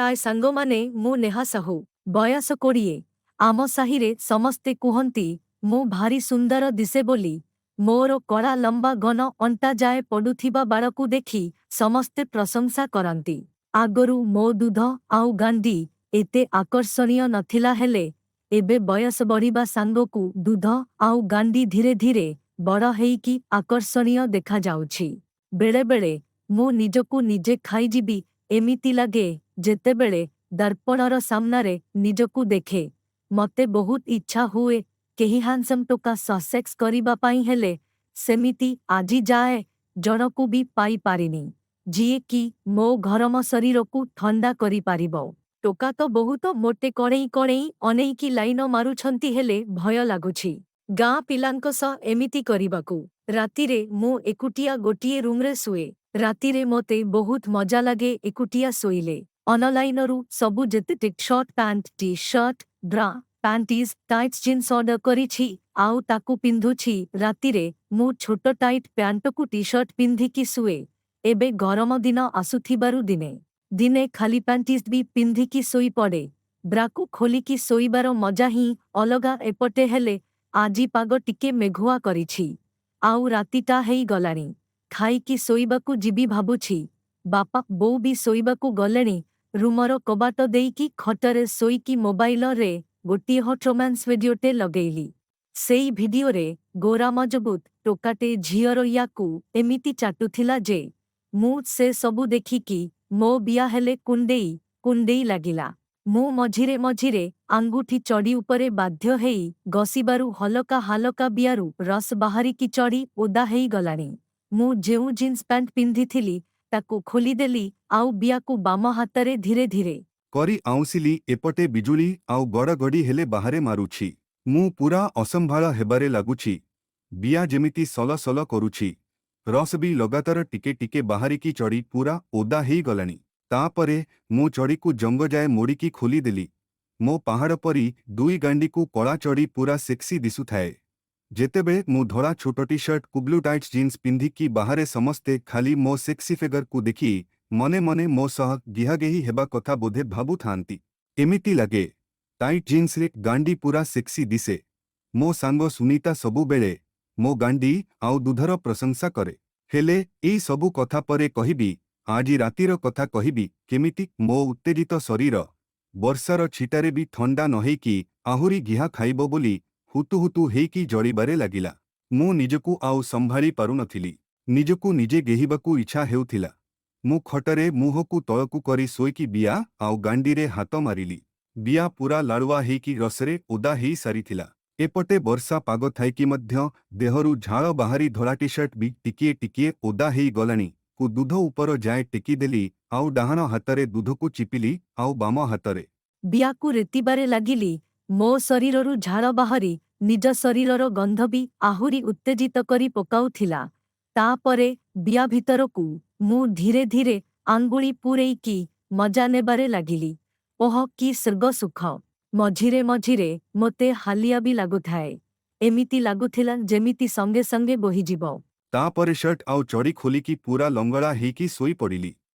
ହାଏ ସାଙ୍ଗମାନେ, ମୁଁ ନେହା ସାହୁ। ବୟସ 20। ଆମ ସାହିରେ ସମସ୍ତେ କୁହନ୍ତି ମୁଁ ଭାରି ସୁନ୍ଦର ଦିଶେ ବୋଲି। ମୋର କଳା ଲମ୍ବା ଘନ ଅଣ୍ଟା ଯାଏ ପଡୁଥିବା ବାଳକୁ ଦେଖି ସମସ୍ତେ ପ୍ରଶଂସା କରନ୍ତି। ଆଗରୁ ମୋ ଦୁଧ ଆଉ ଗାଣ୍ଡି ଏତେ ଆକର୍ଷଣୀୟ ନଥିଲା, ହେଲେ ଏବେ ବୟସ ବଢିବା ସାଙ୍ଗକୁ ଦୁଧ ଆଉ ଗାଣ୍ଡି ଧୀରେ ଧୀରେ ବଡ଼ ହେଇକି ଆକର୍ଷଣୀୟ ଦେଖାଯାଉଛି। ବେଳେବେଳେ ମୁଁ ନିଜକୁ ନିଜେ ଖାଇଯିବି ଏମିତି ଲାଗେ, ଯେତେବେଳେ ଦର୍ପଣର ସାମ୍ନାରେ ନିଜକୁ ଦେଖେ। ମତେ ବହୁତ ଇଚ୍ଛା ହୁଏ କେହି ହ୍ୟାଣ୍ଡସମ୍ ଟୋକା ସହ ସେକ୍ସ କରିବା ପାଇଁ, ହେଲେ ସେମିତି ଆଜି ଯାଏ ଜଣକୁ ବି ପାଇପାରିନି, ଯିଏ କି ମୋ ଗରମ ଶରୀରକୁ ଥଣ୍ଡା କରିପାରିବ। ଟୋକା ତ ବହୁତ ମୋତେ କଣେଇ କଣେଇ ଅନେଇକି ଲାଇନ ମାରୁଛନ୍ତି, ହେଲେ ଭୟ ଲାଗୁଛି ଗାଁ ପିଲାଙ୍କ ସହ ଏମିତି କରିବାକୁ। ରାତିରେ ମୁଁ ଏକୁଟିଆ ଗୋଟିଏ ରୁମରେ ଶୁଏ। ରାତିରେ ମୋତେ ବହୁତ ମଜା ଲାଗେ ଏକୁଟିଆ ଶୋଇଲେ। ଅନଲାଇନରୁ ସବୁ ଯେତେ shirt, pant, T shirt, bra, panties, tights, jeans order କରିଛି ଆଉ ତାକୁ ପିନ୍ଧୁଛି। ରାତିରେ ମୁଁ ଛୋଟ ଟାଇଟ୍ ପ୍ୟାଣ୍ଟକୁ ଟି ସାର୍ଟ ପିନ୍ଧିକି ଶୁଏ। ଏବେ ଗରମ ଦିନ ଆସୁଥିବାରୁ ଦିନେ ଦିନେ ଖାଲି ପ୍ୟାଣ୍ଟିଜ୍ ବି ପିନ୍ଧିକି ଶୋଇପଡ଼େ। ବ୍ରାକୁ ଖୋଲିକି ଶୋଇବାର ମଜା ହିଁ ଅଲଗା। ଏପଟେ ହେଲେ ଆଜି ପାଗ ଟିକେ ମେଘୁଆ କରିଛି ଆଉ ରାତିଟା ହେଇଗଲାଣି। ଖାଇକି ଶୋଇବାକୁ ଯିବି ଭାବୁଛି। ବାପା ବୋଉ ବି ଶୋଇବାକୁ ଗଲେଣି। ରୁମର କବାଟ ଦେଇକି ଖଟରେ ଶୋଇକି ମୋବାଇଲରେ ଗୋଟିଏ ହଟ୍ ରୋମାନ୍ସ ଭିଡିଓଟେ ଲଗେଇଲି। ସେଇ ଭିଡିଓରେ ଗୋରା ମଜବୁତ ଟୋକାଟେ ଝିଅର ୟାକୁ ଏମିତି ଚାଟୁଥିଲା ଯେ ମୁଁ ସେ ସବୁ ଦେଖିକି ମୋ ବିଆ ହେଲେ କୁଣ୍ଡେଇ କୁଣ୍ଡେଇ ଲାଗିଲା। ମୁଁ ମଝିରେ ମଝିରେ ଆଙ୍ଗୁଠି ଚଡ଼ି ଉପରେ ବାଧ୍ୟ ହେଇ ଘଷିବାରୁ ହଲକା ହାଲକା ବିଆରୁ ରସ ବାହାରିକି ଚଡ଼ି ଓଦା ହେଇଗଲାଣି। ମୁଁ ଯେଉଁ ଜିନ୍ସ ପ୍ୟାଣ୍ଟ ପିନ୍ଧିଥିଲି, ତାକୁ ଖୋଲିଦେଲି ଆଉ ବିଆକୁ ବାମ ହାତରେ ଧୀରେ ଧୀରେ କରି ଆଉଁସିଲି। ଏପଟେ ବିଜୁଳି ଆଉ ଗଡ଼ଗଡ଼ି ହେଲେ ବାହାରେ ମାରୁଛି। ମୁଁ ପୁରା ଅସମ୍ଭାଳ ହେବାରେ ଲାଗୁଛି। ବିଆ ଯେମିତି ସଲ ସଲ କରୁଛି। ରସ ବି ଲଗାତାର ଟିକେ ଟିକେ ବାହାରିକି ଚଡ଼ି ପୁରା ଓଦା ହେଇଗଲାଣି। ତାପରେ ମୁଁ ଚଡ଼ିକୁ ଜଙ୍ଘ ଯାଏ ମୋଡ଼ିକି ଖୋଲିଦେଲି। ମୋ ପାହାଡ଼ ପରି ଦୁଇ ଗାଣ୍ଡିକୁ କଳା ଚଡ଼ି ପୁରା ସେକ୍ସି ଦିଶୁଥାଏ। ଯେତେବେଳେ ମୁଁ ଧଳା ଛୋଟ ଟି ସାର୍ଟକୁ ବ୍ଲୁ ଟାଇଟ୍ସ ଜିନ୍ସ ପିନ୍ଧିକି ବାହାରେ, ସମସ୍ତେ ଖାଲି ମୋ ସେକ୍ସି ଫିଗରକୁ ଦେଖି ମନେ ମନେ ମୋ ସହ ଗିହାଗେହି ହେବା କଥା ବୋଧେ ଭାବୁଥାନ୍ତି। ଏମିତି ଲାଗେ। ଟାଇଟ୍ ଜିନ୍ସରେ ଗାଣ୍ଡି ପୁରା ସେକ୍ସି ଦିଶେ। ମୋ ସାଙ୍ଗ ସୁନୀତା ସବୁବେଳେ ମୋ ଗାଣ୍ଡି ଆଉ ଦୁଧର ପ୍ରଶଂସା କରେ। ହେଲେ ଏଇ ସବୁ କଥା ପରେ କହିବି, ଆଜି ରାତିର କଥା କହିବି, କେମିତି ମୋ ଉତ୍ତେଜିତ ଶରୀର ବର୍ଷାର ଛିଟାରେ ବି ଥଣ୍ଡା ନ ହେଇକି ଆହୁରି ଗିହା ଖାଇବ ବୋଲି ହୁତୁ ହୁତୁ ହେଇକି ଜଳିବାରେ ଲାଗିଲା। ମୁଁ ନିଜକୁ ଆଉ ସମ୍ଭାଳି ପାରୁନଥିଲି। ନିଜକୁ ନିଜେ ଗେହିବାକୁ ଇଚ୍ଛା ହେଉଥିଲା। ମୁଁ ଖଟରେ ମୁହଁକୁ ତଳକୁ କରି ଶୋଇକି ବିଆ ଆଉ ଗାଣ୍ଡିରେ ହାତ ମାରିଲି। ବିଆ ପୁରା ଲାଳୁଆ ହେଇକି ରସରେ ଓଦା ହେଇ ସାରିଥିଲା। ଏପଟେ ବର୍ଷା ପାଗ ଥାଇକି ମଧ୍ୟ ଦେହରୁ ଝାଳ ବାହାରି ଧଳା ଟି ସାର୍ଟ ବି ଟିକିଏ ଟିକିଏ ଓଦା ହେଇଗଲାଣି। କୁ ଦୁଧ ଉପର ଯାଏ ଟେକିଦେଲି ଆଉ ଡାହାଣ ହାତରେ ଦୁଧକୁ ଚିପିଲି ଆଉ ବାମ ହାତରେ ବିଆକୁ ରେତିବାରେ ଲାଗିଲି। ମୋ ଶରୀରରୁ ଝାଳ ବାହାରି ନିଜ ଶରୀରର ଗନ୍ଧ ବି ଆହୁରି ଉତ୍ତେଜିତ କରି ପକାଉଥିଲା। ତାପରେ ବିଆ ଭିତରକୁ ମୁଁ ଧୀରେ ଧୀରେ ଆଙ୍ଗୁଳି ପୂରେଇକି ମଜା ନେବାରେ ଲାଗିଲି। ଓହ, କି ସ୍ୱର୍ଗ ସୁଖ! ମଝିରେ ମଝିରେ ମୋତେ ହାଲିଆ ବି ଲାଗୁଥାଏ। ଏମିତି ଲାଗୁଥିଲା ଯେମିତି ସଙ୍ଗେ ସଙ୍ଗେ ବୋହିଯିବ। ତାପରେ ସାର୍ଟ ଆଉ ଚଡ଼ି ଖୋଲିକି ପୁରା ଲଙ୍ଗଳା ହେଇକି ଶୋଇପଡ଼ିଲି।